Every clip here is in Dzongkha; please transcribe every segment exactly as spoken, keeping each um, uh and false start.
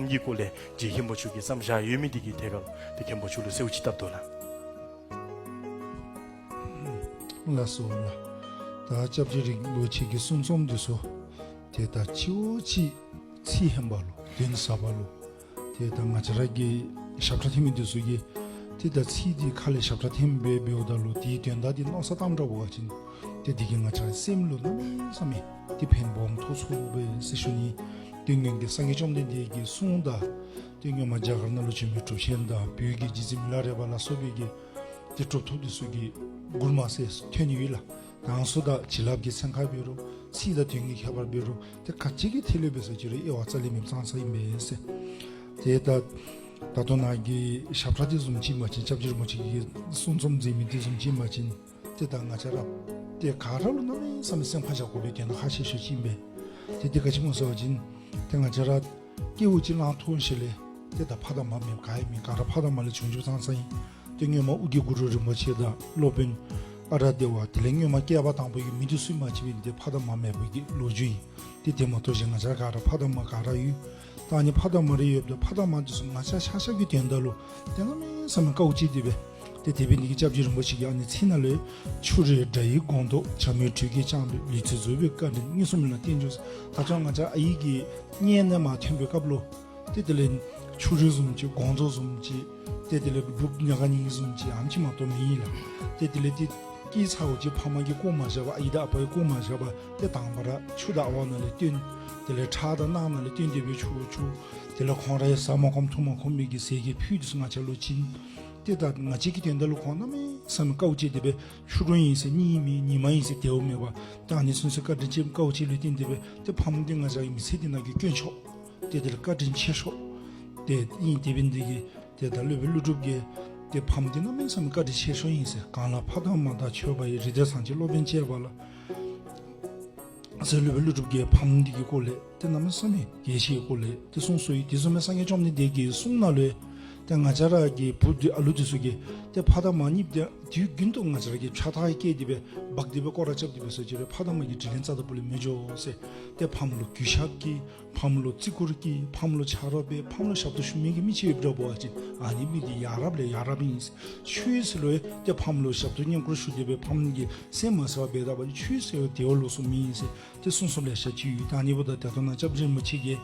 གྱི་སྐོར་ལས་རྗེ་མཁན་པོ་མཆོག་གིས་བརྩམས་བཞག་ཡོད་མི་འདི་གི་ཐད་ཁར་ཏེ་མཁན་པོ་མཆོག་ལུ་གསོལཝ་ཅིག་བཏབ་དོ་ལགས། ལགས་སོ་ལགས། ད་སྐྱབས་རྗེ་རིན་པོ་ཆེ་གི་གསུང་རྩོམ་འདི་ཚུ་ཏེ་ད་གཅིག་འོ་གཅིག་ཚིག་ཧན་པ་ལུ་དོན་ཟབ་པ་ལུ་ཏེ་ད་ང་བཅས་ར་གི་ཞབས་ཁྲ་འཐེན་མི་འདི་ཚུ་གིས་ཏེ་ད་ཚིག་འདི་ཁ་ལས་ཞབས་ཁྲ་འཐེན་སྦེ་འབདཝ་ད་ལུ་དེའི་དོན་དག་འདི་མནོ་བསམ་བཏངམ་འདྲཝ་འབད་བ་ཅིན་ཏེ་འདི་གིས་ང་བཅས་རའི་སེམས་ལུ་གནམ་མེད་ས་མེད་ཏེ་ཕན་སྦོམ་ཐོགས་ཚུགས་པས་ཟེར་ཞུ་ནི། ཏེ་སྔོན་གྱི་སངས་རྒྱས་བཅོམ་ལྡན་འདས་ཀྱི་གསུང་དང་ཏེ་སྔོན་མ་རྒྱ་གར་ནང་ལུ་བྱོན་མི་གྲུབ་ཆེན་དང་བོད་ཀྱི་རྗེ་བཙུན་མི་ལ་རས་པ་ལ་སོགས་པའི་གི་ཏེ་གྲུབ་ཐོབ་འདི་ཚུ་གི་མགུར་མ་ཟེར་ཐོན་ཡོད་ལགས། དང་སུ་དང་བྱིན་རླབས་ཀྱི་ཚན་ཁ་འབད་རུང་ཚིག་དང་དོན་གྱི་ཁྱད་པར་འབད་རུང་ཏེ་ག་ཅི་གི་ཐད་ལས་འབད་ས་ཅི་རུང་དབྱེ་བ་རྩ་ལས་མེདཔ་ཙང་ཙང་ཨིན་པས་ཟེར། ཏེ་ད་ད་ལྟོ་ནཱ་གི་ཞབས་ཁྲ་འདི་བཟུམ་ཅིག་ཨིན་པ་ཅིན་སྐྱབས་རྗེ་རིན་པོ་ཆེ་གི་གསུང་རྩོམ་མཛད་མི་འདི་བཟུམ་ཅིག་ཨིན་པ་ཅིན་ཏེ་ད་ང་བཅས་ར་ཏེ་ག་ར་ལུ་གནམ་མེད་ས་མེད་སེམས་ཁར་བཞག་དགོ་པའི་དོན་དག་ཁག་ཆེ་ཤོས་ཅིག་ཨིན་པས། ཏེ་འདི་ག་ཅི་སྨོ་ཟེར་བ་ཅིན་ཏེ་ང་བཅས་ར་སྐྱེ་བ་ཅིག་གླང་ཐོག་ཤི་ལས་ཏེ་ད་ཕ་དང་མ་མེདཔ་ག་ཡང་མེད། ག་ར་ཕ་དང་མ་ལས་བྱུང་བྱུངམ་ཙང་ཙང་ཨིན། ཏེ་སྔོན་མ་ཨོ་རྒྱན་གུ་རུ་རིན་པོ་ཆེ་དང་སློབ་དཔོན་ཨ་ར་དེ་བ་དེ་ལས་སྔོན་མ་བསྐལ་པ་དང་པོ་གི་མི་འདི་ཚུ་མ་གཅིག་འབད་ནི་འདི་ཕ་དང་མ་མེདཔ་གི་ལོ་རྒྱུས་ཨིན། ཏེ་དེ་མ་གཏོགས་གཞན་ང་བཅས་ག་ར་ཕ་དང་མ་ག་ར་ཡོད། ད་ཨ་ནི་ཕ་དང་མ་རེ་ཡོདཔ་ད་ཕ་དང་མ་འདི་ཚུ་ང་བཅས་ཆ་ཁྱབ་ཀྱི་དོན་དག་ལུ་ཏེ་གནམ་མེད་ས་མེད་དཀའཝ་སྤྱད་དེ་སྦེ་ཏེ་དེ་འབད་ནི་འདི་གིས་སྐྱབས་རྗེ་རིན་པོ་ཆེ་གིས་ཨ་ནི་ཚིག་ནང་ལས་ཆུ་རོལ་དགྲ་ཡི་སྒོང་རྡོག་བྱ་མོའི་ཁྲུས་ཀྱིས་བསྐྱངས་པའི་ལུས་རྩལ་རྫོགས་པའི་བཀའ་དྲིན་མངོན་སུམ་ལ་བསྟན་འགྱུར་ཟེར། ད་ལྟོ་ང་བཅས་ཨའི་གི་མངལ་ནང་མ་ཐོན་པའི་སྐབས་ལུ་ཏེ་དེ་ལས་ཆུ་རོལ་བཟུམ་ཅིག་སྒོང་རྡོག་བཟུམ་ཅིག་ཏེ་དེ་ལས་སྦུབས་ཉག་ག་ཉིལ་བཟུམ་ཅིག་ཨ་ནེམ་ཅིག་མ་གཏོགས་མེད་ལགས། ཏེ་དེ་ལས་ཏེ་སྐྱེས་ཚརཝ་ཅིག་ཕ་མ་གིས་བཀོ་མ་བཞག་པར་ཨའི་དང་ཨ་པ་གིས་བཀོ་མ་བཞག་པར་ཏེ་དང་པ་ར་ཆུ་དང་ཨ་ཝ་ནང་ལས་བཏོན། དེ་ལས་ཁྲག་དང་རྣག་ནང་ལས་བཏོན་ཏེ་སྦེ་ཆུ་བོ་བྱུང་། དེ་ལས་ཁོང་ར་ཡང་ཟ་མ་ཁོམ་འཐུང་མ་ཁོམ་པའི་གི་ཟས་ཀྱི་ཕུད་འདི་ཚུ་ང་བཅས་ལུ་བྱིན། ཏེ་ད་ང་བཅས་ཀྱི་དོན་དག་ལུ་ཁོང་གནམ་མེད་ས་མེད་དཀའཝ་སྤྱད་དེ་སྦེ་ཕྱི་རུ་ཨིན་ཟེར་གཉིད་མེད་ཉི་མ་ཨིན་ཟེར་དེ་བ་མེད་པར་ད་ཨ་ནི་ཚུན་ཚོད་བཀའ་དྲིན་ཆེ་དཀའཝ་སྤྱད་ལུ་བརྟེན་ཏེ་སྦེ་ཏེ་ཕམ་འདི་ང་བཅས་ཀྱི་མི་ཚེ་འདི་ནང་གི་དཀོན་མཆོག་ཏེ་དེ་ལས་བཀའ་དྲིན་ཆེ་ཤོས་ཏེ་ཨིན། དེ་འབད་ནི་འདི་གིས་ཏེ་ད་སློབ་དཔོན་ཀླུ་སྒྲུབ་ཀྱིས་ཏེ་ཕམ་འདི་གནམ་མེད་ས་མེད་བཀའ་དྲིན་ཆེ་ཤོས་ཨིན་ཟེར། གང་ལ་ཕ་དང་མ་དང་ཕྱོགས་པ་ཡི། རིགས་དང་སངས་རྒྱས་སློབ་དཔོན་བཅས་པ་ལ། ཟེར་སློབ་དཔོན་ཀླུ་སྒྲུབ་ཀྱིས་ཕམ་འདི་གི་སྐོར་ལས་ཏེ་གནམ་མེད་ས་མེད་གལ་ཆེ་བའི་སྐོར་ལས་ཏེ་གསུངས་སོ་ཡི། དེ་བཟུམ་སྦེ་སངས་རྒྱས་བཅོམ་ལྡན་འདས་ཀྱི་གསུང་ནང་ལུ་ཏེ་ང་བཅས་ར་གི་བུ་འདི་ཨ་ལུ་འདི་ཚུ་གིས་ཏེ་ཕ་དང་མ་གཉིས་འདི་དུས་རྒྱུན་དུ་ང་བཅས་ར་གིས་ཕྱག་ཐག་བཀལ་ཏེ་སྦེ་འབག་སྟེ་སྦེ་སྐོར་ར་རྐྱབ་སྟེ་སྦེ་སོང་ཅི་རུང་ཕ་དང་མ་གི་དྲིན་ལན་རྩ་དང་པོ་ལས་མི་འཇལ་ཟེར། ཏེ་ཕམ་ལུ་གུས་ཞབས་བསྐྱེད། ཕམ་ལུ་བརྩི་བཀུར་བསྐྱེད། ཕམ་ལུ་ཆ་རོགས་འབད། ཕམ་ལུ་ཞབས་ཏོག་ཞུ་མི་གི་མི་ཅིག་ཡོདཔ་འདྲཝ་འབད་བ་ཅིན་ཨ་ནི་མི་འདི་ཡ་རབས་ལས་ཡ་རབས་ཨིན། ཆོས་ཟེར་ལུ་ཡང་ཏེ་ཕམ་ལུ་ཞབས་ཏོག་བསྙེན་བཀུར་ཞུ་སྟེ་སྦེ་ཕམ་གི་སེམས་མ་བཟོད་པར་འབད་ད་པ་ཆོས་ཟེར་བ་དེ་བ་ལོགས་སུ་མེད་ཟེར་ཏེ་གསུང་རྩོམ་ལེ་ཤ་ཅིག་ཡོད། ད་ཨ་ནི་འབདཝ་ད་ད་ལྟོ་ནཱ་སྐྱབས་རྗེ་རིན་པོ་ཆེ་གིས་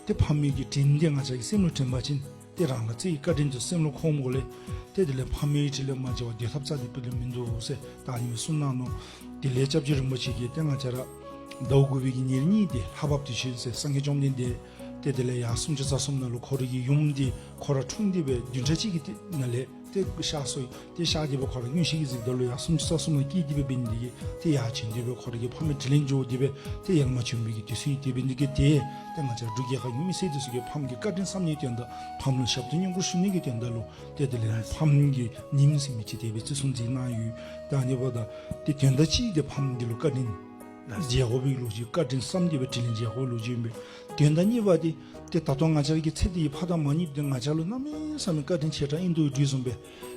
ཏེ་ཕམ་གི་དྲིན་འདི་ང་བཅས་ཀྱི་སེམས་ལུ་དྲན་པ་ཅིན་ཏེ་རང་ལུ་བརྩེ་བའི་བཀའ་དྲིན་འདི་སེམས་ལུ་འཁོརཝ་ལས་ཏེ་དེ་ལས་ཕ་མའི་དྲིན་ལས་མ་འཇལ་བར་སྡོད་ཐབས་རྩ་ལས་དཔེ་ལས་མིན་འདུག་ཟེར་ད་ཨ་ནི་གསུངས་གནང་ནུག། དེ་ལས་སྐྱབས་རྗེ་རིན་པོ་ཆེ་གིས་ཏེ་ང་བཅས་ར་ཟླཝ་དགུ་པའི་གི་ཉེར་གཉིས་ཏེ་ལྷ་བབས་དུས་ཆེན་ཟེར་སངས་རྒྱས་བཅོམ་ལྡན་འདས་ཏེ་དེ་ལས་ཡར་སུམ་ཅུ་རྩ་གསུམ་ནང་ལུ་ཁོ་རའི་གི་ཡུམ་འདི་ཁོ་ར་འཁྲུངས་ཏེ་སྦེ་བདུན་ཕྲག་གཅིག་གི་ནང་ལས་ཏེ་གཤགས་སོ་ཡི། ཏེ་གཤགས་ཏེ་སྦེ་ཁོ་ར་མངོན་ཤེས་ཀྱིས་གཟིགསཔ་ད་ལུ་ཡར་སུམ་ཅུ་རྩ་གསུམ་ནང་སྐྱེས་ཏེ་སྦེ་འབད་ནི་འདི་གིས་ཏེ་ཡར་བྱོན་ཏེ་སྦེ་ཁོ་ར་གི་ཕ་མའི་དྲིན་ལན་འཇལ་ཏེ་སྦེ་ཏེ་ཡར་མར་བྱོན་པའི་གི་དུས་ཚོད་ཨིན། དེ་འབད་ནི་འདི་གིས་ཏེ་ཏེ་ང་བཅས་འབྲུག་རྒྱལ་ཁབ་གི་མི་སེར་འདི་ཚུ་གིས་ཕམ་གྱི་བཀའ་དྲིན་བསམ་ནིའི་དོན་དག་ཕམ་ལུ་ཞབས་ཏོག་བསྙེན་བཀུར་ཞུ་ནི་གི་དོན་དག་ལུ་ཏེ་དེ་ལས་ཕམ་གྱི་ཉིནམ་ཟེར་མི་ཅིག་ཏེ་བརྩི་སྲུང་མཛད་གནང་ཡོད། ད་ཨ་ནི་འབདཝ་ད་ཏེ་དོན་དག་གཅིག་འདི་ཕམ་འདི་ལུ་བཀའ་དྲིན་འཇལ་དགོ་པའི་ལོ་རྒྱུས། བཀའ་དྲིན་བསམ་སྟེ་སྦེ་དྲིན་ལན་འཇལ་དགོ་པའི་ལོ་རྒྱུས་ཨིན་པས། དོན་དག་གཉིས་པ་འདི་ཏེ་ད་ལྟོ་ང་བཅས་ར་གི་ཚེ་འདི་གི་ཕ་དང་མ་གཉིས་འདི་ང་བཅས་ལུ་གནམ་མེད་ས་མེད་བཀའ་དྲིན་ཆེ་དྲགས་ཨིན་དོ་བཟུམ་སྦེ་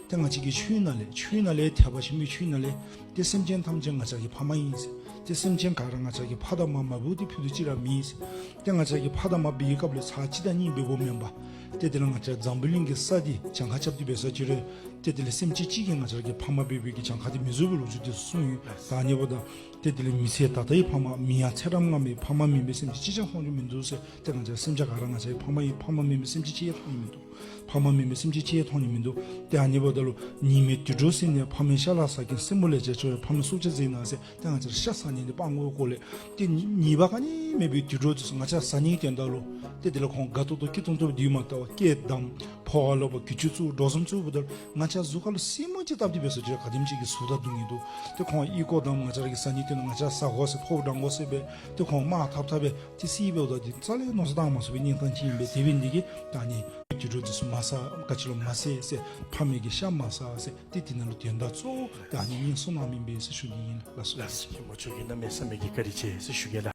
ཏེ་ང་བཅས་ཀྱི་ཆོས་ནང་ལས་ཆོས་ནང་ལས་ཐེག་པ་ཆེན་པོའི་ཆོས་ནང་ལས་ཏེ་སེམས་ཅན་ཐམས་ཅད་ང་བཅས་ཀྱི་ཕ་མ་ཨིན་ཟེར། ཏེ་སེམས་ཅན་ག་ར་ང་བཅས་ཀྱི་ཕ་དང་མ་མ་འབོ་སྟེ་ཕུད་རྡོག་གཅིག་ར་མེད་ཟེར། ཏེ་ང་བཅས་ཀྱི་ཕ་དང་མ་འབད་བའི་སྐབས་ལས་ཚར་གཅིག་དང་གཉིས་འབདཝ་མེན་པར་ཏེ་དེ་ལས་ང་བཅས་འཛམ་བུ་གླིང་གི་ས་འདི་གྱངས་ཁ་རྐྱབ་སྟེ་འབད་ས་ཅི་རུང་ཏེ་དེ་ལས་སེམས་ཅན་གཅིག་གིས་ང་བཅས་ར་གི་ཕ་མ་འབད་བའི་གི་གྱངས་ཁ་འདི་མི་བཟོ་བའི་ལོ་རྒྱུས་འདི་གསུངས་ཡོད། ད་ཨ་ནི་འབདཝ་ད་ཏེ་དེ་ལས་མི་ཚེ་ད་ལྟའི་ཕ་མ་མི་ཡང་ཚེ་རབས་སྔ་མའི་ཕ་མ་མེན་པའི་སེམས་ཅན་གཅིག་ཀྱང་མཐོང་རྒྱུ་མིན་འདུག་ཟེར། ཏེ་ང་བཅས་སེམས་ཅན་ག་ར་ང་བཅས་ཕ་མ་ཨིན། ཕ་མ་མེན་པའི་སེམས་ཅན་གཅིག་ཡང་མཐོང་རྒྱུ་མིན་འདུག། ཕ་མ་མེན་པའི་སེམས་ཅན་གཅིག་ཡང་མཐོང་རྒྱུ་མིན་འདུག། ཏེ་ཨ་ནི་འབདཝ་ད་ལུ་ཉི་མའི་དུད་འགྲོ་ཟེར་ནི་ཕ་མའི་ཤ་ལ་ཟ་མཁན་སྲིན་མོ་ལས་ཀྱང་ཆེ་བའི་ཕ་མའི་སྲོག་ཆགས་ཟེར་ན་ཟེར། ཏེ་ང་བཅས་ར་ཤ་ཟ་ནི་འདི་སྤང་དགོ་སྐོར་ལས་ཏེ་ཉེས་པ་ག་ནི་མེད་པའི་དུད་འགྲོ་འདི་ཚུ་ང་བཅས་ཟ་ནིའི་དོན་དག་ལུ་ཏེ་དེ་ལས་ཁོང་དགའ་ཏོག་ཏོ་སྐྱིད་ཏོང་ཏོ་སྡོདཔ་མ་གཏོགས་སྐད་བསྡམས་ཕོཝ་ལོག་པ་གྱི་ཅུང་བཙུགས་འགྲོ་གསུམ་བཙུགསཔ་ད་ང་བཅས་གཟུགས་ཁ་ལུ་སྲིན་མོ་ཅིག་བཏབ་སྟེ་འབད་ས་ཅི་རུང་ག་དེམ་ཅིག་གི་ཟུག་དང་སྡུག་བསྔལ་འདུག། ཏེ་ཁོང་ཨི་ཀོ་དང་ང་བཅས་ར་གིས་ཟ་ནིའི་དོན་ལུ་ང་བཅས་ཟ་དགོ་ཟེར་ཕོཝ་འགྲང་དགོ་ཟེར་སྦེ་ཏེ་ཁོང་དམག་འཐབ་འཐབ་སྦེ་ཏེ་བསད་འབདཝ་ད་འདི་རྩ་ལས་མནོ་བསམ་བཏང་མ་ཚུགས་པའི་གནས་སྟངས་ཅིག་ཨིན་པས། དེ་འབད་ནི་འདི་གིས་ད་ཨ་ནི་དུད་འགྲོ་འདི་ཚུ་མ་ཟ་ག་ཅི་ལུ་མ་ཟ་ཟེར་ཕ་མའི་གི་ཤ་མ་ཟ་ཟེར་ཏེ་དེ་ནང་ལུ་དོན་དག་གཙོ་བོ་ད་ཨ་ནི་ཨིན་གསུངས་གནངམ་ཨིན་པས་ཟེར་ཞུ་ནི་ཨིན། ལགས་སོ། ལགས་སོ། མཁན་པོ་མཆོག་གིས་གནམ་མེད་ས་མེད་ཀྱི་བཀའ་དྲིན་ཆེ་ཟེར་ཞུ་གེ་ལགས།